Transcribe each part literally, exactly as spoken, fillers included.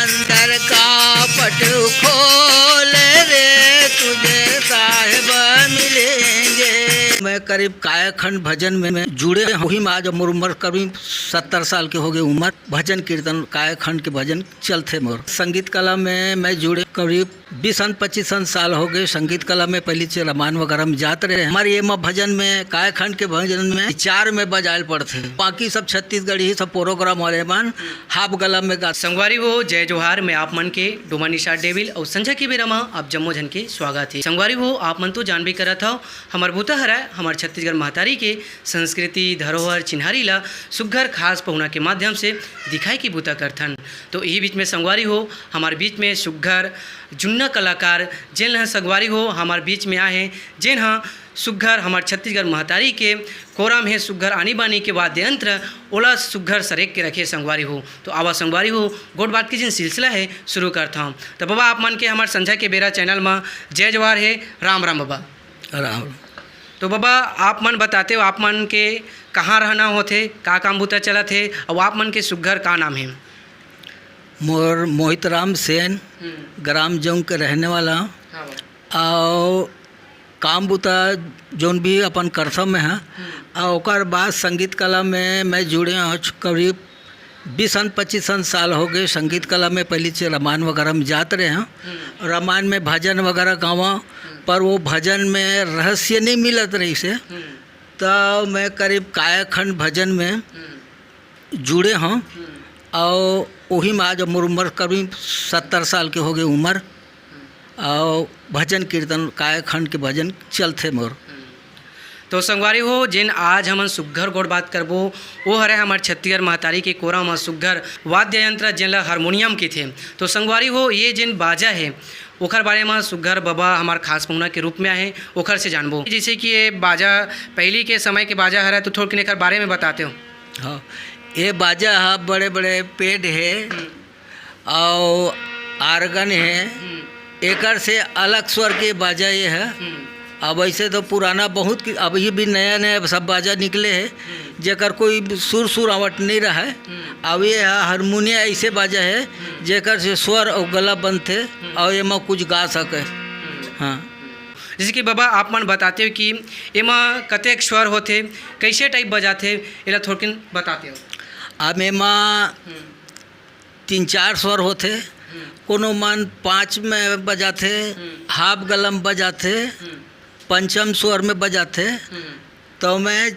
अंदर का पट खोल रे, तुझे साहेब मिलेंगे। मैं करीब कायाखंड भजन में, में जुड़े हूँ। वही में आज मोर उम्र करीब सत्तर साल के हो गए उम्र। भजन कीर्तन, कायाखंड के भजन चलथे मोर। संगीत कला में मैं जुड़े करीब बीस अन पच्चीस अन साल हो गए। संगीत कला में पहली से रामायण वगैरह में जात रहे। हमारे ये म भजन में, कायाखंड के भजन में चार में बजायल पड़थे, बाकी सब छत्तीसगढ़ी, सब प्रोग्राम वाले मन हाफ गला में गा। संगवारी हो, जय जोहार। मैं आप मन के डोमा निषाद डेविल अउ संझा के बेरा म आप जम्मो झन के स्वागत हे। संगवारी हो, आप मन तो जानबे करत हव, हमर बूता हरय हमर छत्तीसगढ़ महतारी के संस्कृति, धरोहर, चिन्हारी ला सुग्घर खास पहुना के माध्यम से दिखाए के बूता करथन। तो यही बीच में संगवारी हो, हमार बीच में सुग्घर जुन्ना कलाकार, जेन ह संगवारी हो, हमार बीच में आए हे, जेन ह सुग्घर हमार छत्तीसगढ़ महतारी के कोरा म हे सुग्घर आनी बानी के वाद्य यंत्र, ओला सुग्घर सरेक के रखे संगवारी हो। तो आवा संगवारी हो, गोठ बात के जेन सिलसिला हे, शुरू करथन। तो बबा, आप मन के हमार संझा के बेरा चैनल म जय जोहार हे, राम राम बबा। राम। तो बबा, आप मन बताते हो, आप मन के कहाँ रहना होथे, का काम बूता चलत हे, अउ आप मन के सुग्घर का नाम हे? मोर मोहित राम सेन, हम्म। ग्राम जौंग के रहने वाला हूँ। हाँ बा। अउ काम बूता जौन भी अपन करथव मैं ह, हम्म। अउ ओकर बाद संगीत कला में मैं जुड़े हूँ। करीब बीस अन पच्चीस अन साल हो गए। संगीत कला में पहली से रामायण वगैरह में जात रहे हूँ। हम्म। रामायण में भजन वगैरह गावा, हम्म। पर वो भजन में रहस्य नहीं मिलत रहिसे। हम्म। तो मैं करीब कायाखंड भजन में हम्म। जुड़े हूँ। हम्म। अउ ओही में आज मोर उम्र करीब सत्तर साल के हो गए उम्र। हम्म। अउ भजन कीर्तन, कायाखंड के भजन चलथे मोर। हम्म। तो संगवारी हो, जेन आज हमन सुग्घर गोठ बात करबो, वो हरे हमर छत्तीसगढ़ महतारी के कोरा म सुग्घर वाद्य यंत्र, जेन ल हारमोनियम कहिथे। तो संगवारी हो, ये जेन बाजा हे, ओखर बारे म सुग्घर बबा हमार खास पहुना के रूप में आहे, ओखर से जानबो। जैसे कि ये बाजा पहिली के समय के बाजा हरे, तो थोड़किन एखर बारे में बताते हो। हाँ, ये बाजा ह बड़े-बड़े पेड हे हम्म। अउ आर्गन हे। हम्म। एकर से अलग स्वर के बाजा ये हे। हम्म। अब ऐसे तो पुराना बहुत कि-, अभी भी नया-नया सब बाजा निकले हे, हम्म। जेकर कोई सुर-सुर आवट नहीं रहा हे। हम्म। अब ये ह हारमोनिया ऐसे बाजा हे, हम्म। जेकर से स्वर अउ गला बनथे हम्म। अउ एमा कुछ गा सके। हम्म। हाँ। जैसे कि बबा, आप मन बताते हो कि एमा कतेक स्वर होथे, कैसे टाइप बजाथे, एला थोड़किन बताते हो। अब एमा हम्म। तीन चार स्वर होथे, हम्म। कोनो मन पाँच में बजाथे, हम्म। हाफ गला में बजाथे, हम्म। पंचम स्वर में बजाथे, हम्म। तो मैं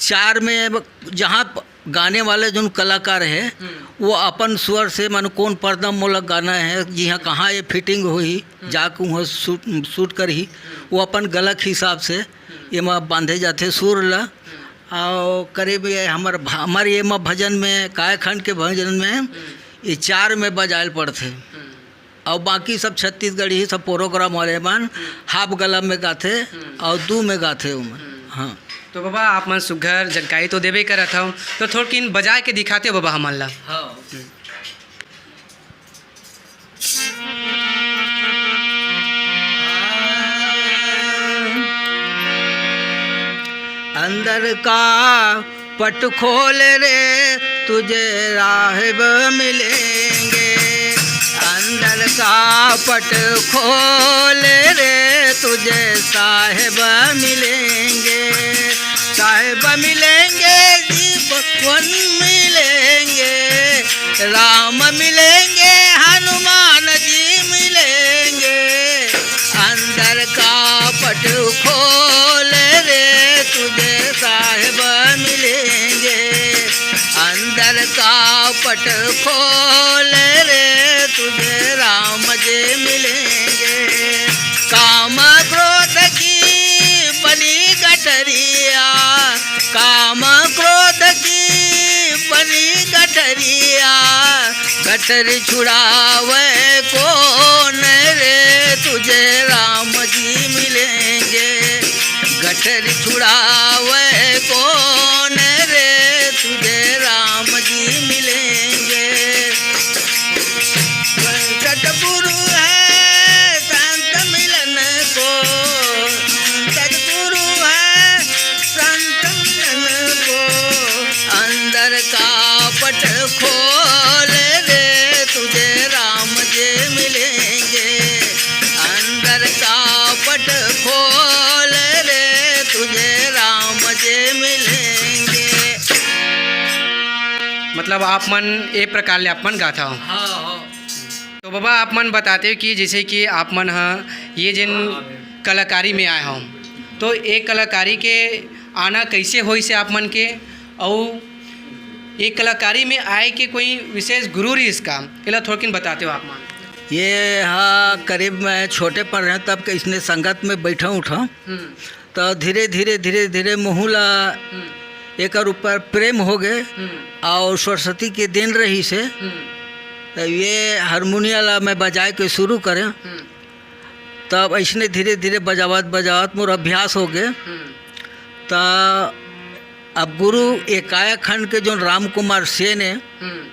चार में ब-, जहाँ प-, गाने वाले जोन कलाकार हे, हम्म। वो अपन स्वर से, माने कौन पर्दा मोला गाना हे, जिहाँ कहाँ ये फिटिंग होही, हम्म। जाके वहाँ शूट, शूट करही, हम्म। वो अपन गला के हिसाब से हम्म। एमा बांधे जाथे सुर ला। हम्म। अउ करीब ये हमर भ-, हमर ये म भजन में, कायाखंड के भजन में, हम्म। ये चार में बजायल पड़थे। हम्म। अउ बाकी सब छत्तीसगढ़ी, सब प्रोग्राम वाले मन हम्म। हाफ गला में गाथे हम्म। अउ दू में गाथे ओमन। हम्म। हाँ। तो बबा, आप मन सुग्घर जानकारी तो देबे करत हव, तो थोड़किन बजा के दिखाते हो बबा हमन ला। हाँ। हम्म। अंदर का पट खोल रे, तुझे राहिब मिलेंगे। अंदर का पट खोल रे, तुझे साहेब मिलेंगे। साहेब मिलेंगे जी, भगवान मिलेंगे, राम मिलेंगे, हनुमान जी मिलेंगे। अंदर का पट खोल रे, तुझे साहेब मिलेंगे। अंदर का पट खोल रे, तुझे राम जी मिलेंगे। काम क्रोध की बनी गठरिया, काम क्रोध की बनी गठरिया, गठरी छुड़ावे कौन रे, तुझे राम जी मिलेंगे। गठरी छुड़ावे कौन रे, तुझे राम जी मिलेंगे। सतगुरु है संत मिलन को, सतगुरु है संत मिलन को। अंदर का पट खोल रे, तुझे तब आप मन ए प्रकार ले आप मन गाथव। हाँ, हाँ। तो बाबा, आप मन बताते हो कि जैसे कि आप मन ह ये जिन हाँ, हाँ। कलाकारी में आए हो, तो एक कलाकारी के आना कैसे होइस हे आप मन के, अउ एक कलाकारी में आए के कोई विशेष गुरु रहिस का, एला थोड़किन बताते हो आप मन। ये हा करीब मैं छोटे पर रहे तब के इसने संगत में बैठा उठा, हम्म। तो धीरे धीरे धीरे धीरे मोहू ला हम्म। एकर ऊपर प्रेम हो गए हम्म। और सरस्वती के दिन रहिस हे, हम्म। तो ये हारमोनिया ला मैं बजाए के शुरू करें। हम्म। तब ऐसने धीरे धीरे बजावत बजावत मोर अभ्यास हो गए। हम्म। त अब गुरु ए कायाखंड के जोन राम कुमार सेन हे, हम्म।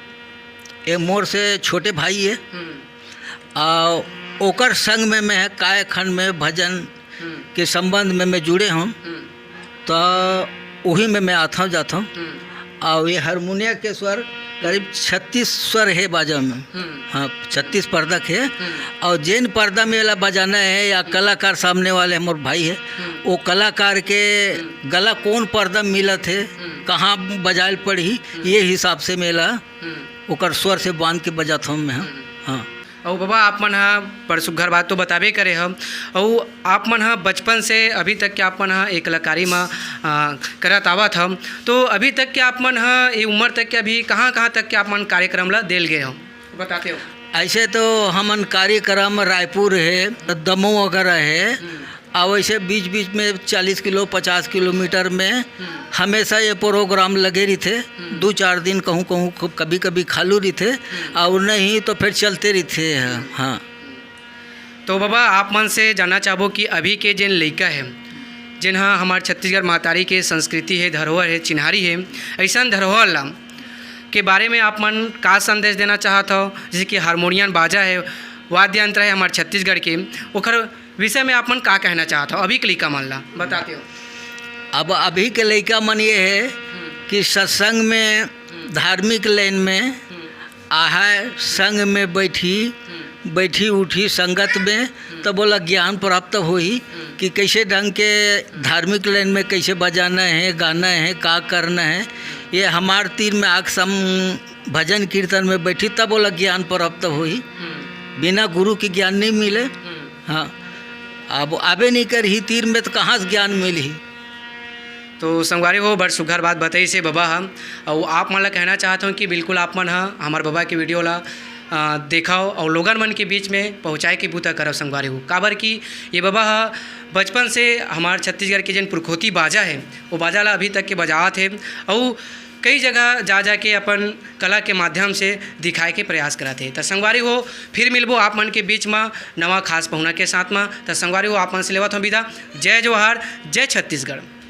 ये मोर से छोटे भाई हे। हम्म। और ओकर संग में मैं कायाखंड में भजन हम्म। के संबंध में मैं जुड़े हूँ। हम्म। तो वही में मैं आता जाता हूँ। हम्म। और ये हारमोनिया के स्वर करीब छत्तीस स्वर हे बाजा में। हम्म। हाँ, छत्तीस पर्दा के हे। हम्म। और जेन पर्दा में एला बजाना हे या कलाकार सामने वाले मोर भाई हे, हम्म। वो कलाकार के हम्म। गला कौन पर्दा मिलत हे, हम्म। कहाँ बजाए ल पड़ही, हम्म। ये हिसाब से मैं एला हम्म। ओकर स्वर से बांध के बजात हूँ मैं। हम्म। हाँ। अउ बाबा, आप मन ह बड़ सुग्घर बात तो बताबे करे हव, अउ आप मन ह बचपन से अभी तक के आप मन ह ए कलाकारी म, आ, करत आवत हव, तो अभी तक के आप मन ह ए उम्र तक के अभी कहाँ-कहाँ तक के आप मन कार्यक्रम ला देल गए हव, बताते हो? ऐसे तो हमन कार्यक्रम रायपुर हे, दमोह वगैरह हे, हम्म। अउ ऐसे बीच-बीच में चालीस किलो, पचास किलोमीटर में हम्म। हमेशा ये प्रोग्राम लगे रहिथे। हम्म। दू चार दिन कहूँ-कहूँ खूब कभी-कभी खालू रहिथे, हम्म। अउ नहीं तो फिर चलते रहिथे। हम्म। हाँ। तो बाबा, आप मन से जानना चाहबो कि अभी के जेन लइका हे, जेन ह हमार छत्तीसगढ़ महतारी के संस्कृति हे, धरोहर हे, चिन्हारी हे, अइसन धरोहर ला के बारे में आप मन का संदेश देना चाहत हव? जैसे कि हारमोनियम बाजा हे, वाद्य यंत्र हे हमार छत्तीसगढ़ के, ओखर विषय में आप मन का कहना चाहत हव अभी के लइका मन ला बताते हो? अब अभी के लइका मन ये हे हम्म। कि सत्संग में, हम्म। धार्मिक लाइन में हम्म। आहय, संग में बैठी, हम्म। बैठी उठी संगत में, हम्म। तब ओला ज्ञान प्राप्त होही हम्म। कि कैसे ढंग के धार्मिक लाइन में कैसे बजाना हे, गाना हे, का करना हे। ये हमार तीर में आके सम-, भजन कीर्तन में बैठी, तब ओला ज्ञान प्राप्त होही। हम्म। बिना गुरु के ज्ञान नहीं मिले। हम्म। हाँ, अब आबे नहीं करही तीर में, तो कहाँ से ज्ञान मिलही? तो संगवारी हो, बड़ सुघर बात बताइस हे बबा ह। अउ आप मन ला कहना चाहत हूँ कि बिल्कुल आप मन ह हमर बबा के वीडियो ला, अ, देखव अउ लोगन मन के बीच में पहुँचाए के बूता करव संगवारी हो। काबर कि ये बबा ह बचपन से हमार छत्तीसगढ़ के जेन पुरखौती बाजा हे, वो बाजा ला अभी तक के बजावत हे अउ कई जगह जा जा के अपन कला के माध्यम से दिखाए के प्रयास करत हे। त संगवारी हो, फिर मिलबो आप मन के बीच म नवा खास पहुना के साथ म। त संगवारी हो, आप मन से लेवत हूँ विदा। जय जोहार, जय छत्तीसगढ़।